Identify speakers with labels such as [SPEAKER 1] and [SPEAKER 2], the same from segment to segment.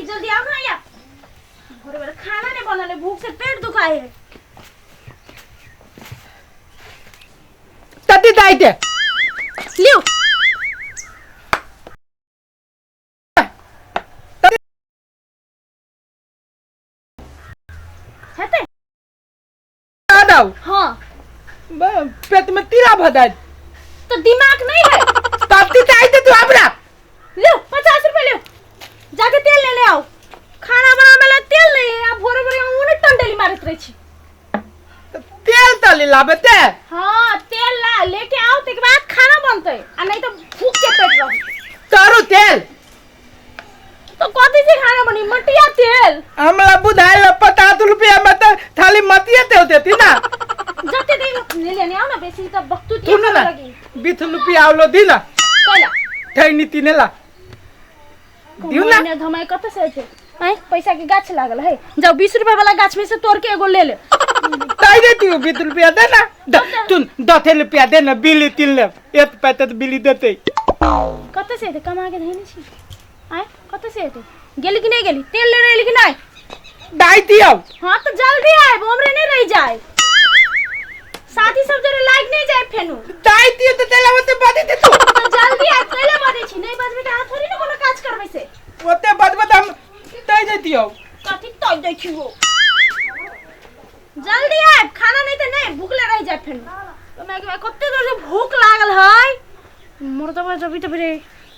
[SPEAKER 1] जल्दी आओ ना या। भोरे भोरे खाना नहीं बनल है, भूख से पेट दुखाए है।
[SPEAKER 2] तती दाई दे।
[SPEAKER 1] लियो। हेतै?
[SPEAKER 2] दाऊ।
[SPEAKER 1] हाँ।
[SPEAKER 2] पेट में तीरा भऽ जायत।
[SPEAKER 1] तो दिमाग नहीं है।
[SPEAKER 2] तती दाई दे तू हमरा।
[SPEAKER 1] लियो 50 रुपए लियो, जाके तेल ले ले आओ। खाना बनावे ला तेल नहीं है, आ भोरे भोरे हम टंडेली मारत रहे छी।
[SPEAKER 2] तऽ तेल तली लाबे ते?
[SPEAKER 1] हाँ तेल ला लेके आओ, तेके बाद खाना बनते, आ नहीं तो भूख के पेट रह।
[SPEAKER 2] तरू तेल।
[SPEAKER 1] तो कथी से खाना बनी? मटिया तेल।
[SPEAKER 2] हमरा बुझाइल 50 रुपया में तऽ थाली मटिया तेल देती ना।
[SPEAKER 1] जते दे ले लेने आओ ना, बेसी तो बकतू
[SPEAKER 2] तू ना
[SPEAKER 1] लगी।
[SPEAKER 2] 20 रुपया आवलो दी ना।
[SPEAKER 1] कैला?
[SPEAKER 2] ठैनी तीने ला दिउ ना।
[SPEAKER 1] कमाई धमाई कते से छै? आय पैसा के गाछ लागल है, जाओ 20 रुपया वाला गाछ में से तोड़ के एगो ले ले।
[SPEAKER 2] ताई दे तू 20 रुपया दे ना। तू 10 रुपया दे ना, बिली तीन ले एक पैसे तो बिली देते।
[SPEAKER 1] कते से हेतै? कमा के धैने छी। आय कते से हेतै? गेली कि नहीं गेली? तेल ले रही कि नहीं?
[SPEAKER 2] दाई दियो।
[SPEAKER 1] हाँ तो जल्दी आए, ओमरे नहीं रह जाए, साथी सब जरे लाग नहीं जाए फेनु।
[SPEAKER 2] दाई दियो तो तेला ओते बदी दे तू।
[SPEAKER 1] तो जल्दी आए, पहले बदे छी, नहीं बजबे त अहाँ थोड़ी ना कोनो काज करबै से।
[SPEAKER 2] ओते बदबे त हम तई दे दियो।
[SPEAKER 1] कथी तई दै छी हो? जल्दी आए, खाना नहीं त नहीं भूखले रह जाए फेनु। तो मैं के कते देर से भूख लागल है, मर्दबा जबी त रे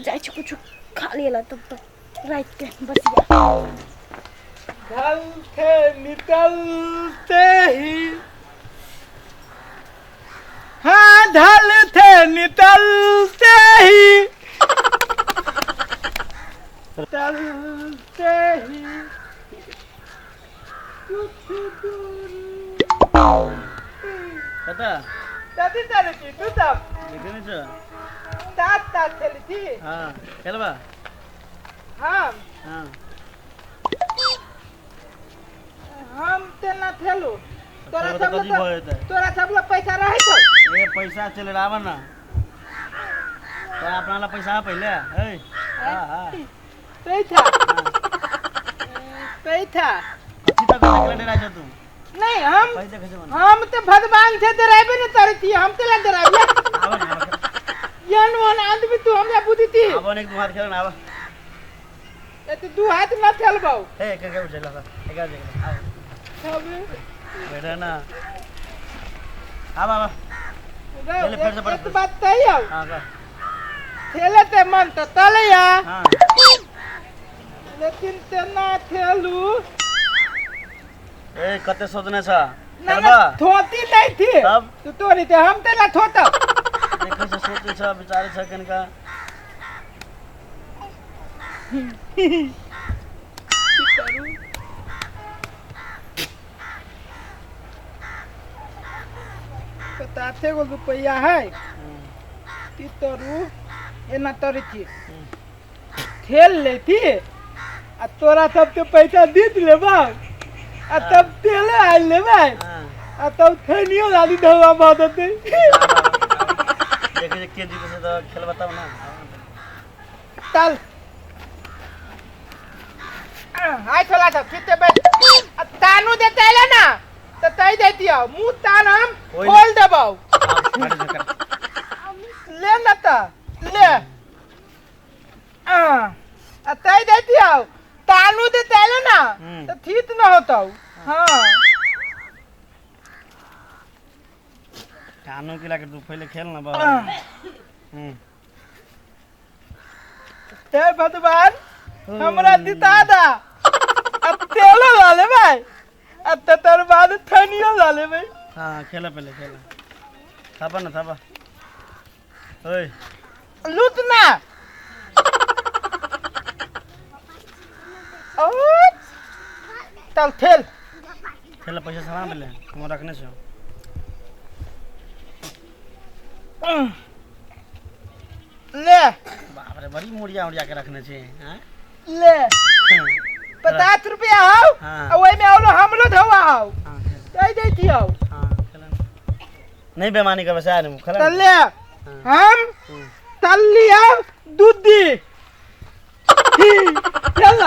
[SPEAKER 1] जाइ छी कुछ खा लेला तब तो रात के बसिया।
[SPEAKER 2] ढलते निकलते ही, हाँ ढलते निकलते ही, चलते ही कुछ दूर।
[SPEAKER 3] कतऽ?
[SPEAKER 2] दादी चलै छी तू सब?
[SPEAKER 3] देखै नहि छौ?
[SPEAKER 2] तात तात खेलै छी।
[SPEAKER 3] हँ खेलबा?
[SPEAKER 2] हम
[SPEAKER 3] हँ
[SPEAKER 2] हम तेना खेलू तोरा
[SPEAKER 3] खेलबा तऽ
[SPEAKER 2] सब
[SPEAKER 3] कथी
[SPEAKER 2] लग
[SPEAKER 3] भऽ जेतै?
[SPEAKER 2] तोरा सब लग पैसा रहै छौ?
[SPEAKER 3] ए पैसा चलि आबऽ ना, तोरा अपना ला पैसा है पहिले। ए हाँ हाँ
[SPEAKER 2] पैसा पैसा
[SPEAKER 3] कथी तक देखले डराइ छौ तू?
[SPEAKER 2] नहीं हम
[SPEAKER 3] कथी देखै छौ?
[SPEAKER 2] हम तऽ भगवान छै डराबे ने करै छी, हम तेला डराबे?
[SPEAKER 3] आबऽ ना, आबऽ।
[SPEAKER 2] यन मोन आदमी तू हमरा बुद्धि थी।
[SPEAKER 3] आबऽ ने, एक दू हाथ खेल ना, आबऽ।
[SPEAKER 2] ए तू दू हाथ ना खेलबौ।
[SPEAKER 3] ए एक एक उठ जा, एक एक आबऽ। बैठे ना, आबऽ आबऽ। पहिले फेर से
[SPEAKER 2] एक बात कहियौ?
[SPEAKER 3] हाँ कह।
[SPEAKER 2] खेले ते मन तऽ तलैया।
[SPEAKER 3] हाँ।
[SPEAKER 2] लेकिन तेना खेलू।
[SPEAKER 3] ए कते सोचने छ?
[SPEAKER 2] ना ना।
[SPEAKER 3] खेलबा?
[SPEAKER 2] थोती नहीं थी।
[SPEAKER 3] तब?
[SPEAKER 2] तू तोरी थे, हम तेला थोता।
[SPEAKER 3] देखै छ, सोचै छ, विचारै छ कनिका।
[SPEAKER 2] की करू? पचासे गो रुपया है। की तरू? एना तरी थी, खेल लेती आ तोरा सबके पैसा जीत लेबै आ तब तेले आनि लेबै।
[SPEAKER 3] हाँ।
[SPEAKER 2] आ तब थैलियो लादी धोआ भऽ जेतै।
[SPEAKER 3] देखै छै के जीतै छै, तऽ खेलबा तब ना।
[SPEAKER 2] चल आइ छोला सब खींचते बैठ आ तानू देते अयले ना तऽ तै दैतियौ मुँह तान हम
[SPEAKER 3] कोइ
[SPEAKER 2] खोल देबौ।
[SPEAKER 3] आब, गाड़ी से कर।
[SPEAKER 2] ले न तऽ ले आ आ तै दैतियौ तानू देते अयले ना
[SPEAKER 3] हम्म।
[SPEAKER 2] तऽ ठीक न होतौ। हाँ।
[SPEAKER 3] कानू के लाके तू पहिले खेल ना बा।
[SPEAKER 2] हे भगवान, हमरा जिता दा आ तेलो ला लेबै आ तकर बाद थनियो ला लेबै।
[SPEAKER 3] हाँ खेला, पहिले खेला, थापा ना थापा ओए।
[SPEAKER 2] लूट ना ओ चल खेल।
[SPEAKER 3] खेला, पैसा समा पहिले हम रखने छौ।
[SPEAKER 2] ले।
[SPEAKER 3] बाप रे, बड़ी मुड़िया उड़िया के रखने छी हैं?
[SPEAKER 2] ले 50 रुपया हौ।
[SPEAKER 3] हाँ।
[SPEAKER 2] आ ओहिमे औरो हमरो धोआ हौ।
[SPEAKER 3] हाँ खेल।
[SPEAKER 2] दे दै छियौ।
[SPEAKER 3] हाँ खेला, नहीं बेमानी करबै से आदमी खेला।
[SPEAKER 2] तऽ ले हम तल लियौ दूध दी। चल।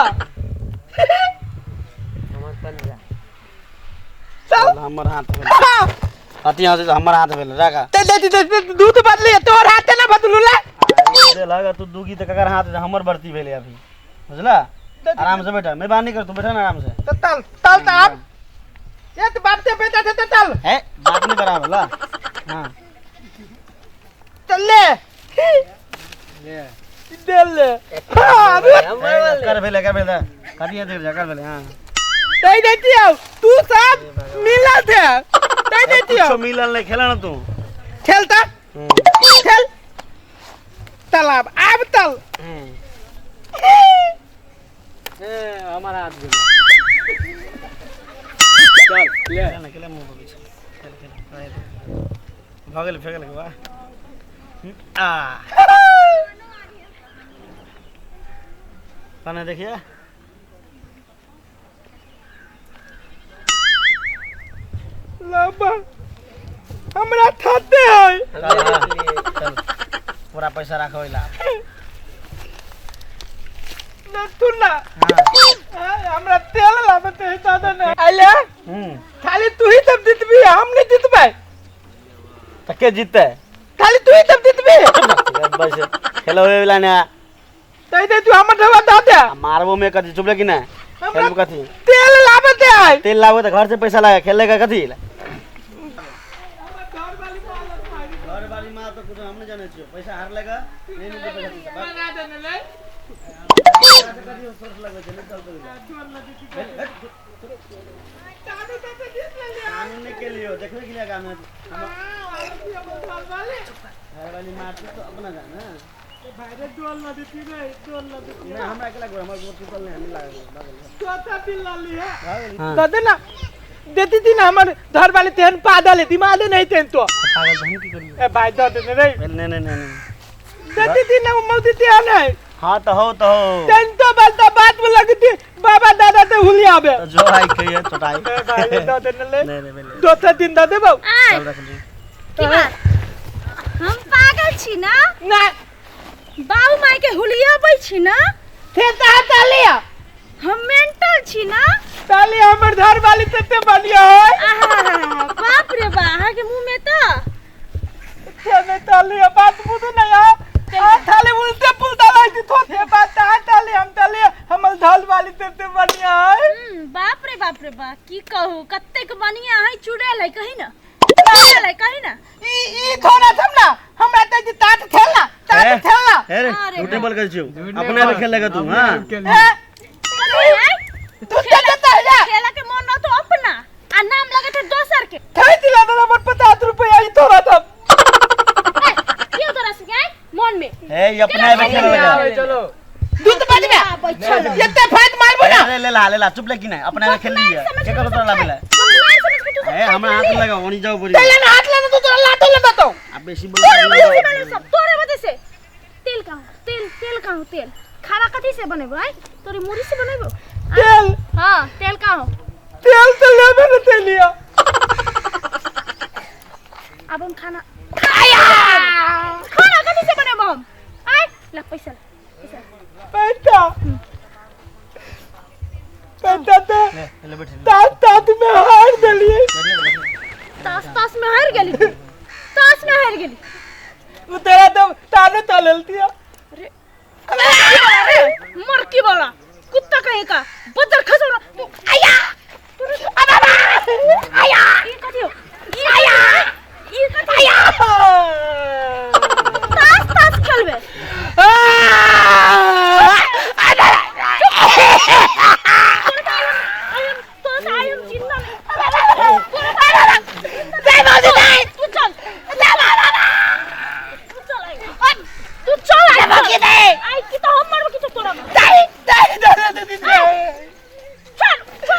[SPEAKER 3] हमर हाथ भेल अति हंसे हमर हाथ भेल राखा।
[SPEAKER 2] ते दे दे दूध बदली तोहर हाथ ना बदलू ला।
[SPEAKER 3] दे लगा तू दूगी त ककर हाथ हमर बढ़ती भेले अभी, बुझला? आराम से बैठा, मेहरबानी कर तू बैठा ना आराम से।
[SPEAKER 2] त तल तल त आप ये त बाप ते बेटा थे त तल
[SPEAKER 3] है बात नहीं बराबर ला। हां
[SPEAKER 2] चल ले
[SPEAKER 3] ले
[SPEAKER 2] दे ले। हां
[SPEAKER 3] कर भेले कर भेले करिए दे कर भेले। हां
[SPEAKER 2] दे देती हो तू सब मिलल थे दे देती हो।
[SPEAKER 3] कुछ मिलल नहीं खेला ना तू
[SPEAKER 2] खेलता खेल तलाब आब तल।
[SPEAKER 3] ए हमारा हाथ गेल। चल ले ना खेले मुंह पे खेल खेल भगल फेगल के बा आ कने देखिए
[SPEAKER 2] लाबा हमरा थाते है।
[SPEAKER 3] चल पूरा पैसा राखो इला
[SPEAKER 2] ना तू ना हमरा तेल लाबत है दादा ना आले। खाली तू ही तब जीतबी हम नहीं जीतबै।
[SPEAKER 3] त के जीतते?
[SPEAKER 2] खाली तू ही तब जीतबी।
[SPEAKER 3] बस खेलो वाला ना
[SPEAKER 2] तई दे तू हमर ढवा दा दे।
[SPEAKER 3] मारबो में कथी चुप ले कि ना खेलबो कथी?
[SPEAKER 2] तेल लाबत है।
[SPEAKER 3] तेल लाबो त घर से पैसा लागे खेले का कथी? घर वाली मां तो कुछ हम नहीं जाने छियो पैसा हार लेगा नहीं नहीं पैसा
[SPEAKER 2] ना देने ले
[SPEAKER 3] कथी सोर्स लगै छै नहीं चलते कानून ने के लियो देखबे के लिए कानून घर वाली मार तो अपना जाना
[SPEAKER 2] भाई रे डोल ना देती रे डोल ना देती
[SPEAKER 3] नहीं हमरा के लागो हमर गोर टूटल नहीं लागल
[SPEAKER 2] चौथा बिल ला ली है दादा ना देती थी ना हमर घर वाले तेहन पागल है दिमाग नहीं तेहन तो
[SPEAKER 3] पागल हम की करियो
[SPEAKER 2] ए भाई दे दे रे।
[SPEAKER 3] नहीं नहीं नहीं
[SPEAKER 2] देती थी ना मौती ते नहीं।
[SPEAKER 3] हां तो हो तो
[SPEAKER 2] तेहन तो बलता बात में लगती बाबा दादा ते हुली आबे
[SPEAKER 3] तो जो आई कहिए चटाई
[SPEAKER 2] ए भाई दे दे ले
[SPEAKER 3] नहीं नहीं ले
[SPEAKER 2] चौथा दिन दे दे बाबू
[SPEAKER 3] चल रख ले।
[SPEAKER 1] की बात हम पागल छी ना?
[SPEAKER 2] ना
[SPEAKER 1] बाबू माई के हुलियाबै छी ना?
[SPEAKER 2] थे ता तालिया
[SPEAKER 1] हम मेंटल छी ना?
[SPEAKER 2] ताली हमर घर वाली तते बढ़िया है।
[SPEAKER 1] आहा बाप रे बा अहाँ के मुंह में त
[SPEAKER 2] थे में ताली बात बुझू ना यार आ थाले उल्टे पुलता लागी थो थे बात ता ताली हम ताली हमर घर वाली तते बढ़िया है।
[SPEAKER 1] बाप रे बाप रे बा की कहू कतेक बढ़िया है चुड़ैल है कही ना चुड़ैल है कही ना।
[SPEAKER 2] ई ई थोड़ा थम ना हमरा ते तात खेलना तात खेलना।
[SPEAKER 3] अरे झूठे बोल कर छियो अपने आप खेलेगा तू। हां
[SPEAKER 2] तू ते देता है
[SPEAKER 1] खेला के मन न तो अपना आ नाम लगे थे दोसर के
[SPEAKER 2] थई दिला दादा हमर 50 रुपया ई थोड़ा थम
[SPEAKER 1] ए क्यों तोरा से गए मन में
[SPEAKER 3] ए अपने आप खेलेगा।
[SPEAKER 2] चलो दूध बज में एते फायद मारबो ना।
[SPEAKER 3] अरे ले ला चुप ले कि ना अपने आप खेल लिया के करो तोरा लाबेला ए हमरा हाथ लगा ओनी जाओ बोरी
[SPEAKER 2] तेल ना हाथ लगा तो तोरा लातो लगा तो
[SPEAKER 3] अब बेसी बोल
[SPEAKER 1] तोरे सब तोरे वजह से तेल कहाँ तेल तेल कहाँ तेल खाना कथी से बनेबो आय तोरी मुरी से बनेबो
[SPEAKER 2] तेल।
[SPEAKER 1] हां तेल कहाँ
[SPEAKER 2] तेल तो लेबे न तेलिया।
[SPEAKER 1] अब हम खाना आया खाना कथी से बनेबो हम आय ला पैसा पैसा
[SPEAKER 2] पैसा पैसा ते
[SPEAKER 3] ले ले बैठ
[SPEAKER 2] तास तास में हार देलिए।
[SPEAKER 1] तास तास में हार गेली तास में हार गेली
[SPEAKER 2] उ तेरा तो ताने चलती है।
[SPEAKER 1] अरे अरे मरकी वाला कुत्ता कहीं का बदर खसोड़ा तू आया अबे आया ई कथी हो ई आया ई कथी आया तास तास खेलबे। तू चल तू चल तू चल आई की तो हम मरबो की तो तोरा
[SPEAKER 2] दे दे दे दे दे
[SPEAKER 1] चल चल।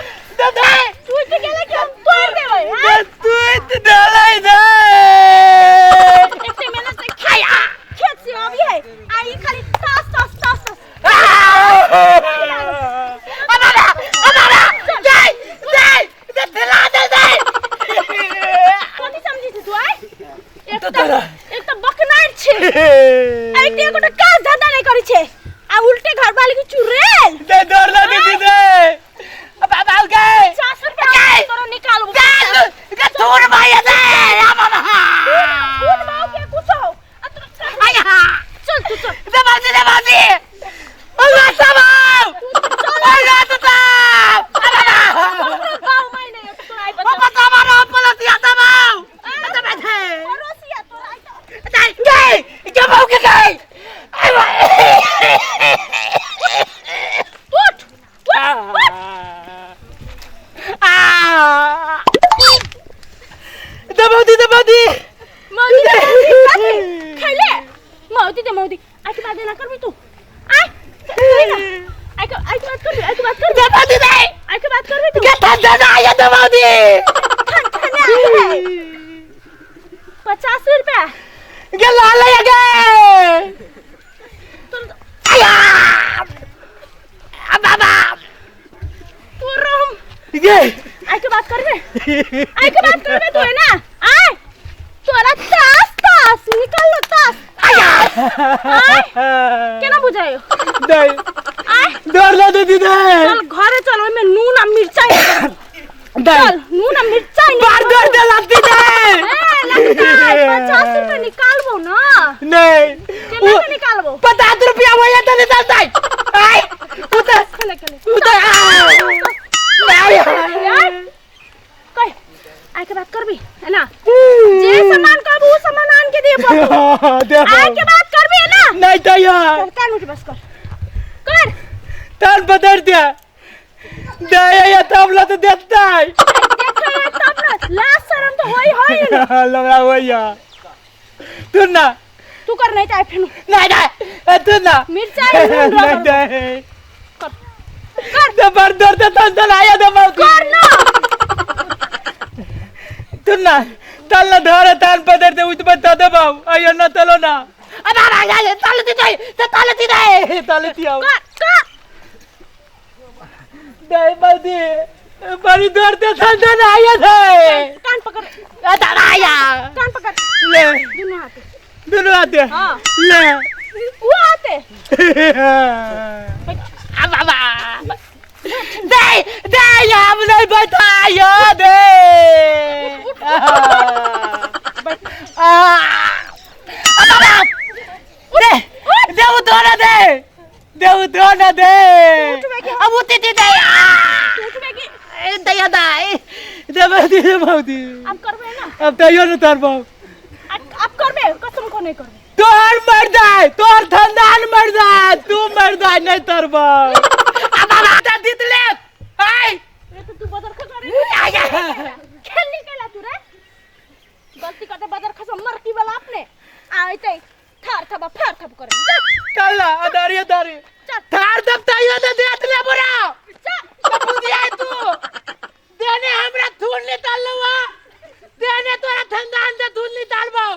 [SPEAKER 1] करबे? आइ के बात करबे?
[SPEAKER 2] दे बाबू दे।
[SPEAKER 1] आइ के बात करबे तू?
[SPEAKER 2] के ठंडा ना आया दे बाबू।
[SPEAKER 1] 50 रुपया।
[SPEAKER 2] गे लाल है गे। आया आ बाबा
[SPEAKER 1] तू रोम।
[SPEAKER 2] गे
[SPEAKER 1] आइ के बात करबे? आइ के बात करबे तू है ना? आय तोरा तास तास निकाल लो तास।
[SPEAKER 2] आया
[SPEAKER 1] आय केना बुझायो?
[SPEAKER 2] दे
[SPEAKER 1] आय
[SPEAKER 2] दौड़ ला दे दीदी।
[SPEAKER 1] चल घरे चल, ओइमे नून आ मिरचाई।
[SPEAKER 2] दे
[SPEAKER 1] चल नून आ मिरचाई।
[SPEAKER 2] बार दौड़ दे लगती दे।
[SPEAKER 1] ए लगता है 50 रुपया निकालबो ना।
[SPEAKER 2] नहीं
[SPEAKER 1] केना के निकालबो?
[SPEAKER 2] 50 रुपया हो जाता नहीं चलता आय उतर
[SPEAKER 1] खेले खेले
[SPEAKER 2] उतर।
[SPEAKER 1] यार कह आय के बात करबी है ना? जे सामान कहबो उ सामान आन के दिए पड़तो। आय के बात करबी है ना?
[SPEAKER 2] नहीं तो यार
[SPEAKER 1] चल कान उठ बस कर कर
[SPEAKER 2] तान बदल दिया दे या तब ला तो देता है।
[SPEAKER 1] देखे है तब ना लाज शरम तो होई होई ना।
[SPEAKER 2] लवड़ा हो या तू ना
[SPEAKER 1] तू कर नहीं चाहे फेनु।
[SPEAKER 2] नहीं नहीं तू ना
[SPEAKER 1] मिर्चाई नून
[SPEAKER 2] नहीं
[SPEAKER 1] रगड़
[SPEAKER 2] दे
[SPEAKER 1] कर कर
[SPEAKER 2] दे पर दर्द तन तन आया दे पर
[SPEAKER 1] कर ना
[SPEAKER 2] तू ना तल ना धर तान बदल दे उत बता दे बाबू आया ना तलो ना अबे आ जा तल दी दे तल दी दे तल दी आओ
[SPEAKER 1] कर कर
[SPEAKER 2] दे बदी बड़ी दर्द तन तन आया दे
[SPEAKER 1] कान पकड़
[SPEAKER 2] आया
[SPEAKER 1] कान पकड़
[SPEAKER 2] ले
[SPEAKER 1] दोनों हाथे
[SPEAKER 2] दोनों आते
[SPEAKER 1] हाँ
[SPEAKER 2] ले
[SPEAKER 1] वो हाथे
[SPEAKER 2] आ बाबा दे दे हम नहीं बतायो दे आ बाबा दे दे उठो ना दे दे उठो ना दे अब उठी दे दे
[SPEAKER 1] उठबे की
[SPEAKER 2] दया दे दे बदी दे बदी
[SPEAKER 1] अब करबे ना?
[SPEAKER 2] अब तैयो न तर बाबू।
[SPEAKER 1] अब करबे कसम को नहीं करबे।
[SPEAKER 2] तोहर मर जाए तोहर धंधान मर जाए तू मर जाए नहीं तर बाबू। अब बाबा जीत ले आय
[SPEAKER 1] रे तो तू बदर खसा रे
[SPEAKER 2] आया
[SPEAKER 1] खेलनी केला तू रे गलती करते बदर खसा मरकी वाला अपने आइते थार थबा फार थब करे जा
[SPEAKER 2] चल ना अदारी अदारी
[SPEAKER 1] चल
[SPEAKER 2] थार दब तैयो न देत ले बुरा
[SPEAKER 1] चल
[SPEAKER 2] बाबू दिया तू देने हमरा धूल निकाल लवा देने तोरा धंधान से धूल निकालबो।